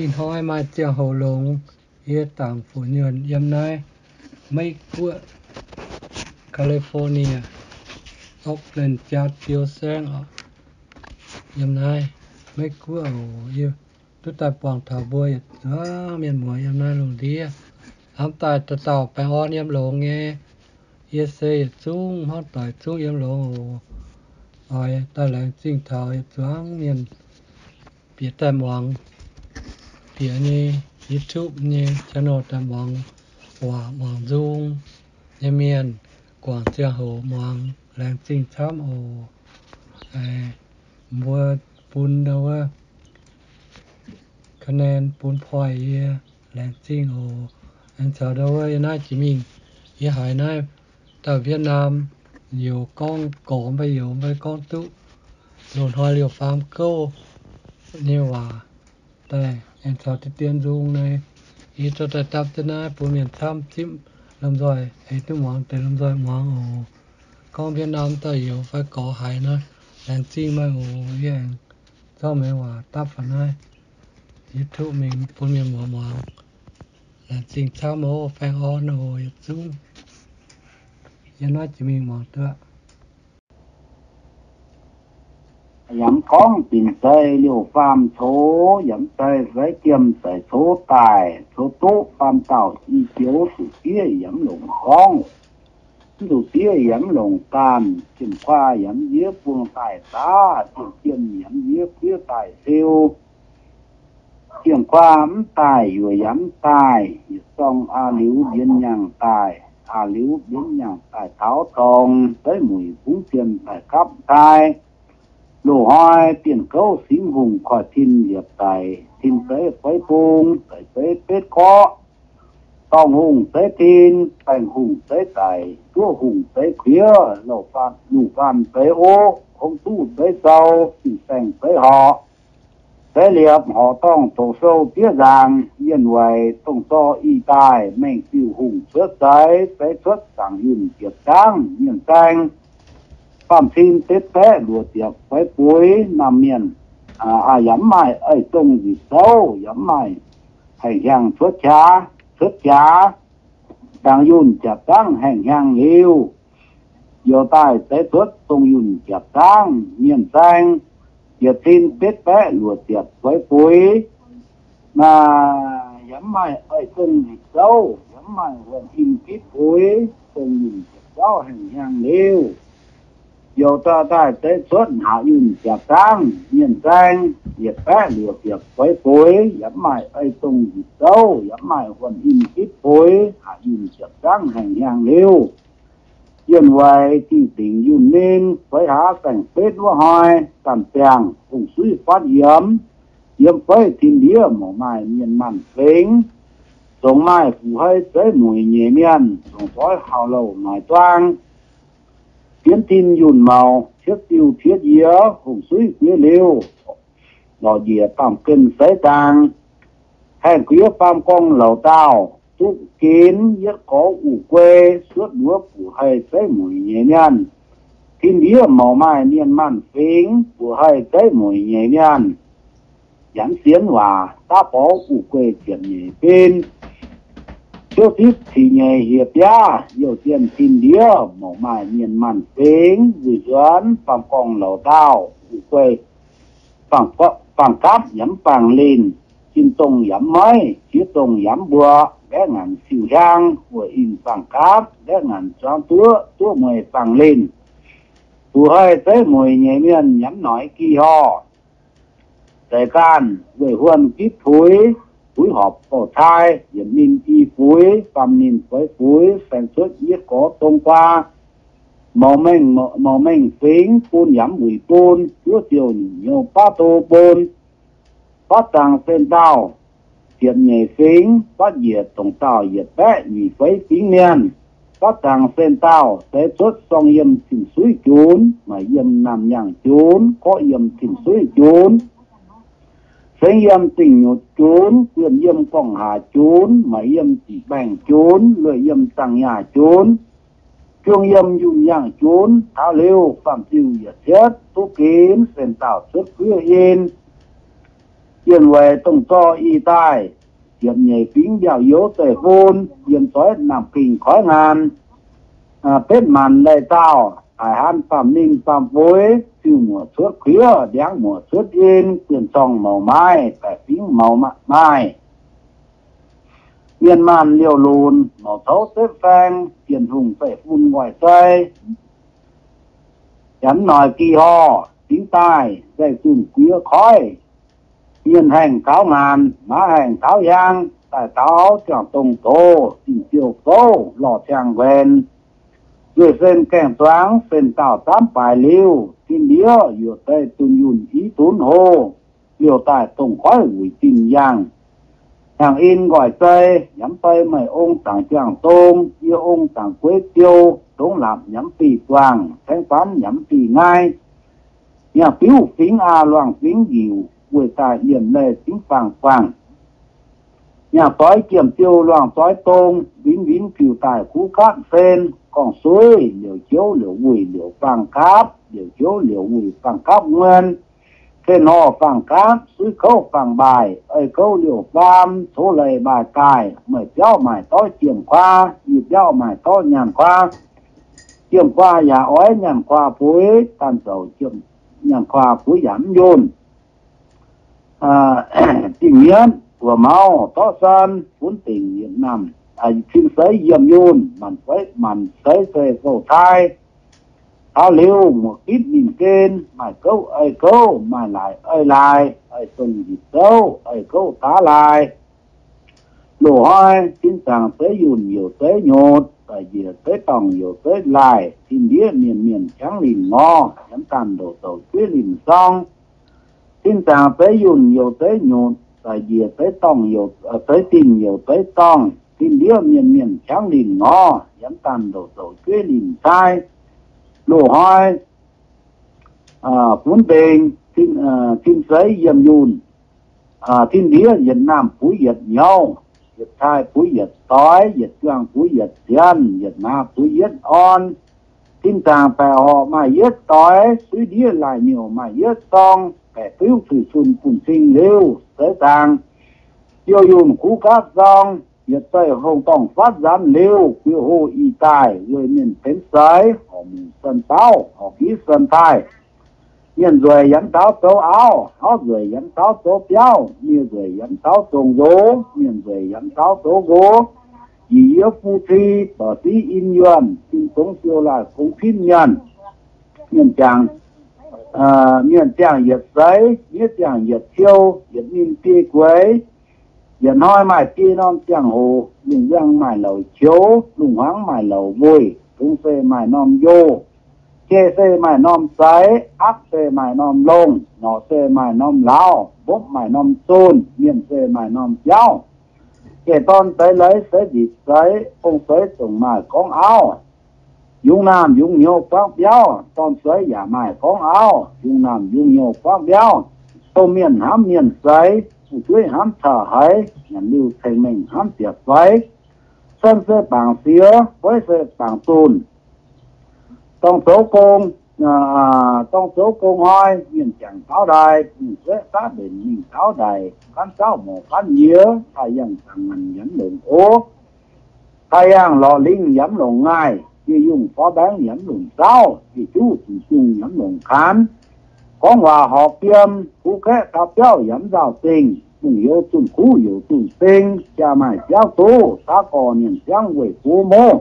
Ih hnoi maaih ziangh hoc longx, yie dangc fu'nyuonh yiem naaiv Meiv Guoqv, California, Oakland jaax ziou saengv oc. Yiem naaiv Meiv Guoqv oc, yie duqv daaih buangh taux mbuo yietc zuangx mienh muoz yiem naaiv lungh ndiev. Hnamv daaih dauh dauh baengh orn yiem longx nyei. Yie se yietc zungv hmuangv doic zungv yiem longx oc. Oix daaih laengz zingh taux yietc zuangx mienh bieqc daaih muangx, bieqc nyei YouTube nyei channel daaih muangx waac muangx nzung nyei mienh, guangc ziangh hoc muangx, laengz zingh camv oc. Mbuo bun ndau wuov คะแนน bun poiv yie, laengz zingh oc. Aengx caux ndau wuov yie naaiv jiex mingh, yie haiz naaiv dauh Vietnam youz gorngv gorx mv baac youz mv baac gorngv duqv loz-hnoi liouh faam gouv nyei waac daaih, aengx caux deix dien nzung naaiv. Yie dorh daaih dapv jienv naaiv bun mienh camv zipv lomh nzoih heix duqv muangx deix lomh nzoih muangx oc. Gorngv Vietnam dauh youz fai gorx haiz naaiv, laengz zingh meih oc. Yie aengx zorqv meih waac dapv faaux naaiv YouTube mingh bun mienh muoz muangx. Laengz zingh camv oc, baengh orn oc yietc zungv. Yie naaiv jiex mingh muangx duqv. Yaac mv gorngv binc zeiz liouh faam cox, yaac mv zeiz saiv jiem zaic cox daaih, cox duqv faam dauh i joux zuqc diev yaac mv longc gorngv, mv zuqc diev yaac mv longc daanh, jiem-guaav yaac mv nziev buang daaih zaav, jiem-jiem yaac mv nziev kuiv daaih siou. Jiem-guaav mv daaih yuoqc yaac mv daaih, yietc zorng a'liuz mbienx nyaangh daaih, a'liuz mbienx nyaangh daaih taux dorngx, zeiv muic bungx jiem daaih gapv daaih. Loz-hnoi dienh gouv singx hungh koiv tin liepc daic, tin zeiv feix bung, daic zeiv betv gorqv. Dorngh hungh zeiv tin, baengh hungh zeiv daic, juoqv hungh zeiv kuiex, lungh faam zeiv oqv, hongv duqv zeiv zau, fin-saeng zeiv horqc, zeiv liepc horqc dorngh doqc sou diev nzaangc, yienh weic dongh zorqv ih daaih mengh diuh hungh cuotv zeix, zeix cuotv zaangc yunh jiepc zangv mienh zaeng. Faam cin betv baeqv luoqc ziepc feix buix, naamh mienh yaac mv maaih ei-zong nzipc zouv, yaac mv maaih haengh hiaangh cuotv jaax, cuotv jaax. Zaangc yunh jiepc zangv haengh hiaangh liuz, youh daaih zeix cuotv dongh yunh jiepc zangv mienh zaeng. Yietc cin betv baeqv luoqc ziepc feix buix, yaac mv maaih ei-zong nzipc zouv, yaac mv maaih huonh in gitv buix, dongh yunh jiepc zauv haengh hiaangh liuz, youh daaih zeix cuotv haac yunh jiepc zangv mienh zaeng. Yietc baeqv luoqc ziepc feix buix, yaac mv maaih ei-zong nzipc zouv, yaac mv maaih huonh in gitv buix, haac yunh jiepc zangv haengh hiaangh liuz, yienh weic zingh dingc yunh ninh feix hlaax saeng betv wuov hnoi, zanc ziangh hungh suiv fatv yiemx, yiem feiv tin ndiev mouc maaih mienh maanh fingx, zongc maaih fuqv-hei zeiv mueic nyeic mienh, zongc zoix hauv louh maaic zuang. Bienx tin yunh mouc cietv diuh cietv yie, hungh suiv guiev liuz, lorz njiec baamh gen seix zaang, haengh guiev faam gorngv louc daauh, duqv ginx yietv gorx uv guei, suotv nduov fuqv-hei zeiv mueic nyeic mienh. Tin ndiev mouc maaih mienh maanh fingx, fuqv-hei zeiv mueic nyeic mienh. Yaac mv sienx waac daav borx uv guei ziepc nyeic bin, ciouv zipv cic nyeic hieh biaav, youh dien tin ndiev mouc maaih mienh maanh fingx, nzuih nzuonx faam gorngv louc daauh, uv guei faang gapv yaac mv baengh linh, jin dongh yaac mv meiv, jiex dongh yaac mv mbuoqc, mbaeqv ngaanc siuh hiaang, wuoqc inh faang gapv, mbaeqv ngaanc zuangx duoqv, duoqv mueiz baengh linh. Fuqv-hei zeiv mueic nyeic mienh yaac mv noiz gih horh. Zeiz gaanh weih huon gitv puix, puix horpc bouh cai, yietc ninh i fuix, faam ninh feix fuix, saeng cuotv yietv gorx dong guaa. Mouc mengh, mouc mengh fingx bun yaac mv wuic bun, juov ziouh nyungc hnyouv baav do bun. Fatv zaangc sen daauh ziepc nyeic fingx, fatv njiec dongc daauh yietc baeqv nyic feix fingx mienh. Fatv zaangc sen daauh deix cuotv sorng yiem cin-suiv junx, maaih yiem naamh nyaangh junx, gorqv yiem cin-suiv junx, sengx yiem zingh nyutc junx, guonh yiem gorngv haac junx, maaih yiem ziqc mbaengh junx, lueic yiem zaangh nyaah junx, juang yiem yunh yangh junx. Taux liuz faam-ziuh yietc cietv duqv ginx, sen daauh cuotv guiev in. Yienh weic dongh zorh ih daaih, ziepc nyeic fingx mbiauh youz zeiv-fun, yiem zoix naamh pingh koiv ngaanc, betv maanc leiz-daauh, haic han baamh ninh baamh fuix, ziuh muoc cuotv kuiev, ndiangx muoc cuotv in, zienh zorngh mouc maaih, baeqc fingx mouc maaih. Mienh maanh liouh lunc, mouc touv setv faeng, Bienh Hungh zeiv-fun nqoi zei. Janx noic gih horh, fingx daaih nzaih zunh guiex koiv. Mienh haengh taux ngaanc, maaz haengh taux hiaang, daaih taux ziangh dongh doz, zinh ziouh gouv, lorh ciang nquenc. Nzueic sen gaengh zuangx, sen dauh zaamv baaix liuh, tin-ndiev yuoqc deix dunh yunh i dunv hlo, liouh daaih dongh koiv wuic zinh yangh. Hnyangx-in nqoi zei, yamv bei meih ong zaangc ziangh dong, yie ong zaangc gueiv ziou, ndongv laapc yamv fih buangh, caengv faanv yamv fih ngaaiv. Hnyangx-biuv fingx aa luangh fingx njiuc, weih daaih liemh leih zingv faang-faang. Hnyangx-doix jiem ziou luangh doix dong, winx winx piuc daaih kuv gaatv sen, gorngv suiv liouc jiouv liouc wuic liouc faang-gaapv, liouc jiouv liouc wuic faang-gaapv nguon. Sen horh faang-gaapv, suiv kouv faang-mbaaih, ei kouv liouh faam, cov leiz mbaaih daaih, meih biauv maaih dorv jiem kuaa, yie biauv maaih dorv nyaanh kuaa. Jiem kuaa yaac oix nyaanh kuaa buix, daan zouc jiem nyaanh kuaa buix yaac mv yunh. Dingh mienv buoz mauv dorv san, funx dingc yietc naamh, cin seix yiem yunh, maanc seix, maanc seix zeiv gouv tai. Taux liuz muoc gitv ninh gen, maaih gouv ei gouv, maaih laaix ei laaix, ei dongh njiec zouv, ei gouv daav laaix. Loz-hnoi cin zaangc zeiv yunh youc zeiv nyutc, daic njiec zeiv dorngh youc zeiv laaih, tin-ndiev mienh mienh qangv linh ngorc, yamv daanh ndoqc douc jueiv linh zorng. Cin zaangc zeiv yunh youc zeiv nyutc, daic njiec zeiv dorngh, zeiv dingh youc zeiv dorngh, tin-ndiev mienh mienh qangv linh ngorc, yamv daanh ndoqc douc jueiv linh caaiv. Loz-hnoi funx dingc, cin seix yiem yunh, tin-ndiev yietc naamh buix yietc hnyouv, yietc taaih buix yietc doix, yietc juang buix yietc zienh, yietc hnaav buix yietc orn. Tin zaangc baeqc horqc maaih yietv doix, suiv ndiev laaih nyouc maaih yietv zorng, baeqc biuv zuiz zunh bun cing liuz seix zaangc. Youh yunh kuv gaatv zorng, yietc zeih hongh dorngh fatv nzaanx liuz, guiex hoh ih daaih, weic mienh benx seix, horqc mungc san baauv, horqc giv san taaih. Mienh nzueic yamv taux zoux auv, auv nzueic yamv taux zoux biauv, mienh nzueic yamv taux zoux nqox, mienh nzueic yamv taux zoux nqox. Yie yie fu ci, ba'siv in yuonh, in dongz siou laaih gong pinv nyaanh. Mienh ziangh, mienh ziangh yietc seix, miev ziangh yietc ciou, yietc ninh biei gueix. Yietc hnoi maaih biei norm ziangh hoc, lungh ndiangx maaih louc qioux, lungh hmuangx maaih louc weih, dungz se maaih norm njoh, jei se maaih norm zeix, apv se maaih norm longh, norqc se maaih norm lauz, mbopv maaih norm zunh, mienh se maaih norm biauv. Jai-dorn zeix leiz, seix nzic zeix, ong-seix zongc maaih gorngv auv. Yungz naamh yungz hnyouv buangv biauv, dorn-seix yaac maaih gorngv auv. Yungz naamh yungz hnyouv buangv biauv, domh mienh hnamv mienh seix, fu'jueiv hnamv caux haiz, nyanc liuh ceng-mengh hnamv ziepc faix. San se bangc siex, fueiv se bangc zunh. Dorng zoux gong, dorng zoux gong hnoi, mienh jangx tauv ndaaih, mienh sueqv daav mbenc mingh tauv ndaic, gaanv zauv mouz gaanv yie, daaih yangh zaangc ngaanc nyanc longc o. Daaih yangh lorqc lingh yamv longc ngaih, yie yungh forv mbaengv yamv longc zauv, yie juv zuqc zungh yamv longc kaanx. Gorngv waac horpc biem, kuv kaeqv taux biauv yamv nzauh zingh, lungh youz zunh kuv youz zunh sing, jaa maaih biauv duqv, daav gorx mienh ziangv weih buv mov.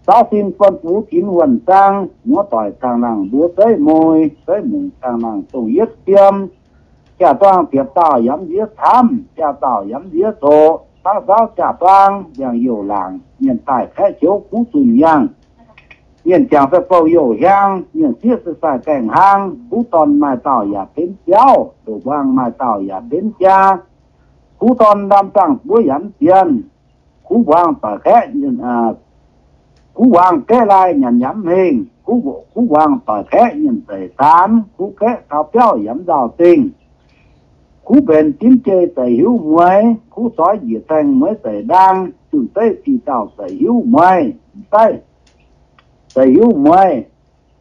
Zauv sin fuon fuv tinx wuonh zaang, muoz doic caangh laangh mbuo zeiv mui, zeiv mungc caangh laangh dongh yietv biem. Jaa-duaang ziepc dauh yamv nziev camv, jaa dauh yamv nziev coqv, dangv zauv jaa-duaang ndiangx-youh laangc, mienh daaih kaeqv qouv kuv zunh yangh. Mienh jangc se bouh youh hiaang, mienh sieqv se sai gaengh hnaang, kuv dorn maaih dauh yaac benx biauv, ndoqc mbuangz maaih dauh yaac benx jaa. Kuv dorn ndam zaangh buov yaac mv zienh, kuv mbuangz doic kaeqv, kuv mbuangz gaeqv lai nyanc yaac mv hengh, kuv mbuangz doic kaeqv nyanc zeic daanx, kuv kaeqv taux biauv yaac mv nzauh zingh. Kuv mbenc dimv jei zeic hiuv mueiz, kuv zoix njiec caeng mueiz zeic ndaang, zunh zeiv fih dauh zeic hiuv mueiz, zeic hiuv mueiz.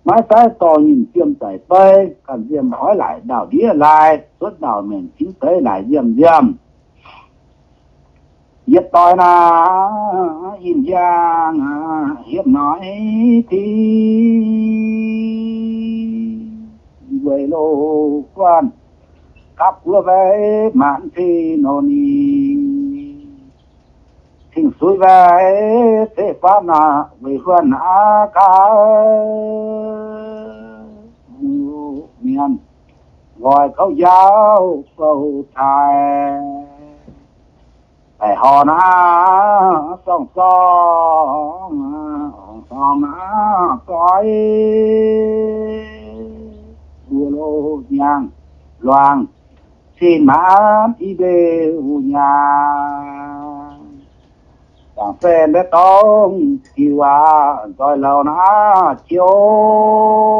Maiv daiv dorh nyim jiem zaic beiv, ganh nziemh oix laaic ndau-ndiev lai, cuotv ndau-mienh cingv deix laaic nziemh nziemh. Yietc doix naaiv, inh yaangh hietv noic tiqv, weic loz guanh gapv guoqv mbaih maanc fih nor ninh, cing-suiv mbaih ceqv faatv naaic weic huonh aqv gaax, mienh nqoi kouv njaaux bouh taaih. Daic horh naaiv sorng-sorng, horngc sorng naaiv goiv, mbuo loz nyaangh luangh, cin maanc i mbeix wuov nyaangh. Zaangc se mbaeqv dorngx jiu aqv, nzoih louh naaiv jouv,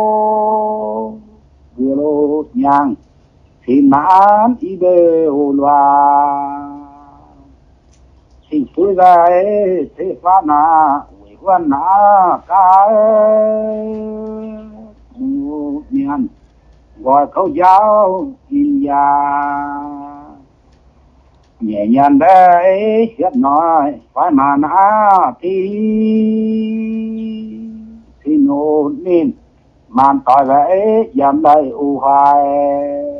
mbuo loz nyaangh cin maanc i mbeix wuov luangh. Cing-suiv mbaih ceqv faatv naaic weic huonh aqv gaax, mienh nqoi kouv njaaux inh yaangh. Nyeic nyaanh mbaeqv hietv noic faix maanc aqv tiqv, cin nor ninh maanc doic mbaeqv yaac mv laih uix haic.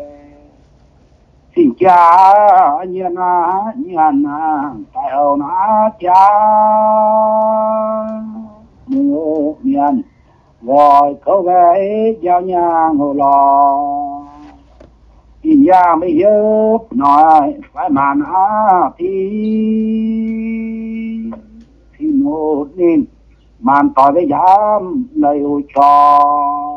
Cing-jaa nyaanh aqv, nyaanh aqv, daaih houc naaiv jaa, mienh nqoi kouv mbaih njaaux nyaangh hoc lorz. Inh yaangh mbaeqv hietv noic faix maanc aqv tiqv, cin nor ninh maanc doic mbaeqv yaac mv laih uix qor.